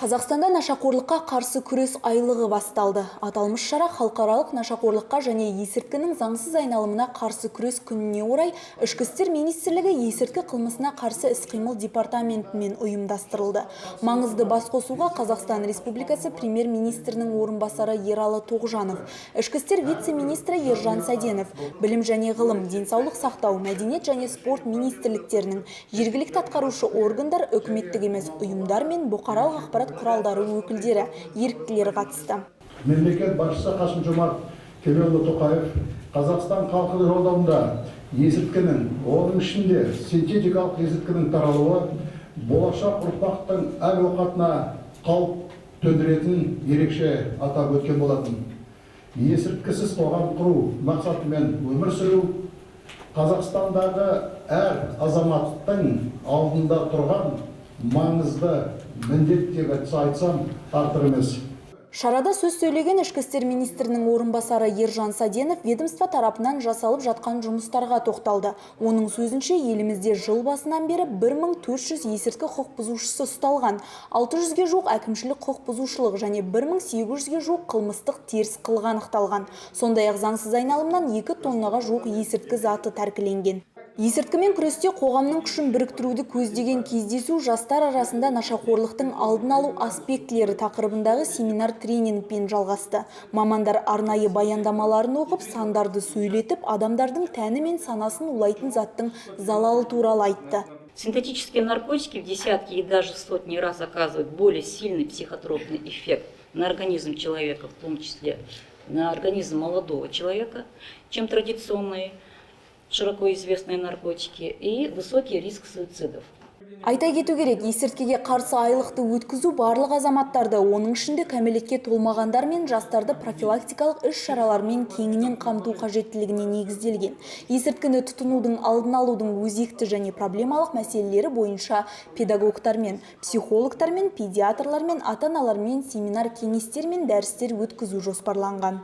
Қазақстанда нашақорлыққа қарсы күрес айлығы басталды. Аталмыш шара халықаралық нашақорлыққа және есірткінің заңсыз айналымына қарсы күрес күніне орай Ішкі істер министрлігі Есірткі қылмысына қарсы іс-қимыл департаментімен ұйымдастырылды. Маңызды басқосуға Қазақстан Республикасы премьер-министрінің орынбасары Ералы Тоғжанов, Ішкі істер вице-министрі Ержан Сәденов, Білім және ғылым, Денсаулық сақтау, Мәдениет және спорт министрліктерінің, жергілікті атқарушы органдар, үкіметтік емес ұйымдар мен бұқаралық ақпарат құралдары өкілдері, еріктілер қатысты. Мемлекет басшысы Қасым Жомарт Кемелұлы Тоқаев Қазақстан халқы Жолдауында есірткінің, оның ішінде синтетикалық есірткінің таралуы болашақ ұрпақтың әл ауқатына қауіп төндіретінін ерекше атап өткен болатын. Есірткісіз қоғам құру мақсатымен өмір сүру Қазақстандағы әр азаматтың алдында тұрған маңызды міндет деп айтсам, артық емес. Шарада сөз сөйлеген Ішкі істер министрінің орынбасары Ержан Сәденов ведомство тарапынан жасалып жатқан жұмыстарға тоқталды. Оның сөзінше, елімізде жыл басынан бері 1400 есірткі құқық бұзушысы ұсталған, 600-ге жуық әкімшілік құқық бұзушылық және 1800-ге жуық қылмыстық теріс қылық анықталған. Сондай-ақ заңсыз айналымнан 2 тоннаға жуық есірткі заты тәркіленген. Есірткімен күресте қоғамның күшін біріктіруді көздеген кездесу жастар арасында нашақорлықтың алдын алу аспектілері тақырыбындағы семинар тренингпен жалғасты. Мамандар арнайы баяндамаларын оқып, сандарды сөйлетіп, адамдардың тәні мен санасын улайтын заттың залалы туралы айтты. Синтетические наркотики в десятки и даже сотни раз оказывают более сильный психотропный эффект на организм человека, в том числе на организм молодого человека, чем традиционные, широко известные наркотики, и высокий риск суицидов. Айта кету керек, есірткіге қарсы айлықты өткізу барлық азаматтарды, оның ішінде кәмелетке толмағандар мен жастарды профилактикалық іс-шаралармен кеңінен қамту қажеттілігіне негізделген. Есірткіні тұтынудың алдын алудың өзекті және проблемалық мәселелері бойынша педагогтармен, психологтармен, педиатрлармен, ата-аналармен семинар кеңестер мен дәрістер өткізу жоспарланған.